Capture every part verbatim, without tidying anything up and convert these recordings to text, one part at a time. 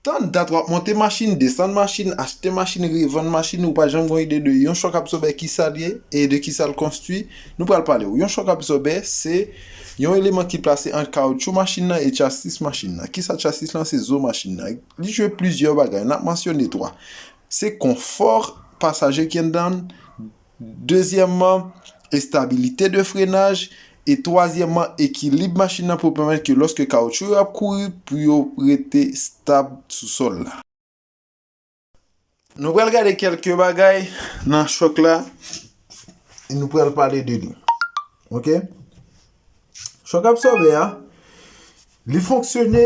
Tann dat w ap monte machin, desann machin, achte machin, revann machin, ou pa janm gen yon ide de yon chòk absòbè, ki sa l ye e de ki sa l konstwi. Nou pral pale w. Yon chòk absòbè, se yon eleman ki plase ant kawotchou machin nan e chasis machin nan. Ki sa chasis lan? Se zo machin nan. Li jwe plizyè bagay. N ap mansyone twa. Se konfò pasaje ki anndan l. Dezyèmman, estabilite de frenaj. E twazyèmman, ekilib machin nan pou pèmèt ke lòske kawotchou yo ap kouri, pou yo rete stab sou sòl la. Nou pral gade kèlke bagay nan chòk la. E nou pral pale de li. Ok? Chòk absòbè a, li fonksyone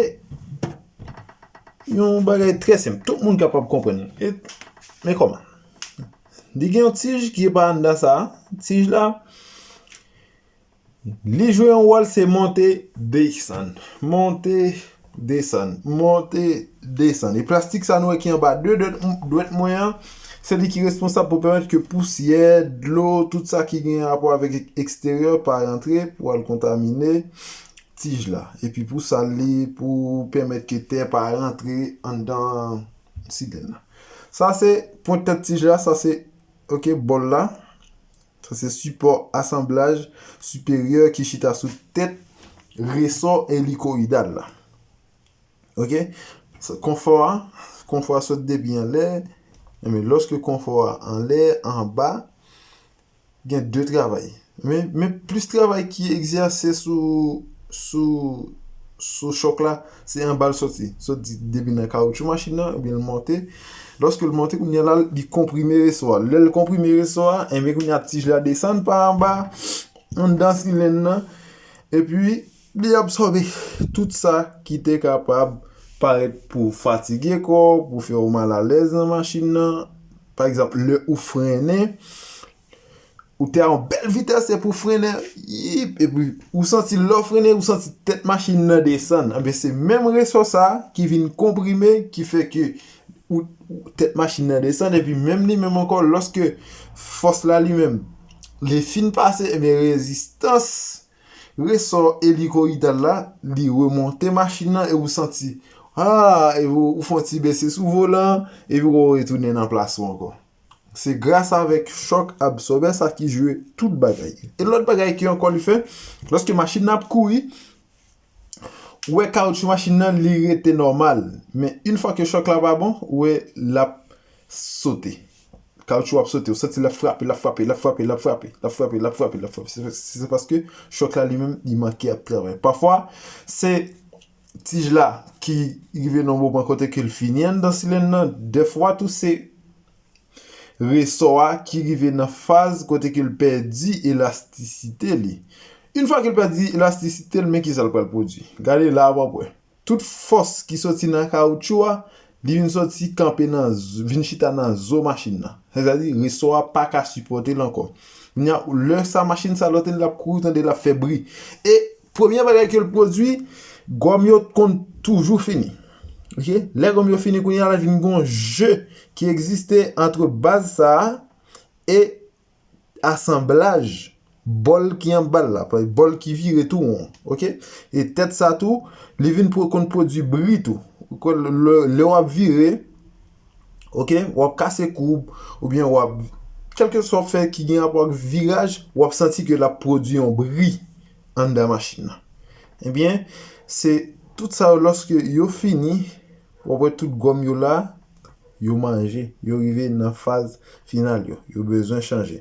yon bagay trè senp. Tout moun kapab konprann. E, men kòman? Li gen yon tij ki pa anndan sa a. Tij la, li jwe yon wòl, se monte, desann. Monte, desann. Monte, desann. E plastik sa nou wè ki anba de dwèt, dwèt mwen an, se li ki responsab pou pèmèt ke pousyè, dlo, tout sa ki gen rapò avèk ek-, eksteryè pa rantre pou al kontamine tij la. Epi pou sa, li pou pèmèt ke tè pa rantre anndan silèn la. Sa se pwent tèt tij la, sa se, ok, bòl la. Sa se sipò asanblaj siperyè ki chita sou tèt resò elikoyidal la. Ok? Sa, konfò a, konfò a sot depi anlè. Men lòske konfò a anlè, anba, gen de travay. Men, men plis travay ki egzèse sou, sou, sou chòk la, se anba l soti. Soti depi nan kawotchou machin nan, ebyen l monte. Lòske l monte, kounye a la, li konprime resò a. Lè l konprime resò a, enben kounye a tij la desann pa anba, anndan silèn nan. Epi, li absòbe tout sa ki te kapab parèt pou fatige kò w, pou fè w malalèz nan machin nan. Pa egzanp, lè ou frennen, ou te a yon bèl vitès epi w frennen, yip, epi ou santi lè w frennen, ou santi tèt machin nan desann. Enben, se menm resò sa a ki vin konprime, ki fè ke ou, ou- tèt machin nan desann, epi menm li menm ankò, lòske fòs la li menm, li fin pase, enben, rezistans resò elikoyidal la, li remonte machin nan e ou santi, ah, e ou, ou fè yon ti bese sou volan, epi ou retounen nan plas ou ankò. Se gras avèk chòk absòbè sa ki jwe tout bagay. E lòt bagay ki ankò li fè, lòske machin nan ap kouri, ou wè kawotchou machin nan li rete nòmal. Men yon fwa ke chòk la pa bon, ou wè l ap sote. Kawotchou ap sote, ou santi l ap frape, l ap frape, l ap frape, l ap frape, l ap frape, l ap frape, l ap frape. Se, se paske chòk la li menm, li manke ap travay. Pafwa, se tij la ki rive nan yon moman kote ke l fini anndan silèn nan. Dèfwa tou, se resò a ki rive nan faz kote ke l pèdi elastisite li. Yon fwa ke l pèdi elastisite l, men kisa l pral pwodui? Gade la, w ap wè. Tout fòs ki soti nan kawotchou a, li vin soti kanpe nan z-, vin chita nan zo machin nan. Sètadi, resò a pa ka sipòte l ankò. Kounye a, lè sa machin sa lòt, l ap kouri, tande l ap fè bri. E premye bagay ke l pwodui, gòm yo konn toujou fini. Ok? Lè gòm yo fini, kounye a la vin gen yon je ki egziste ant baz sa a e asanblaj bòl ki anba l la, bòl ki vire tou won, ok? E tèt sa tou, li vin pwo-, konn pwodui bri tou. Lè, lè w ap vire, ok, w ap kase koub, oubyen w ap, kèlkeswa w ap fè ki gen rapò ak viraj, w ap santi ke l ap pwodui yon bri anndan machin nan. Ebyen, se tout sa yo, lòske yo fini, w ap wè tout gòm yo la, yo manje, yo rive nan faz final yo, yo bezwen chanje.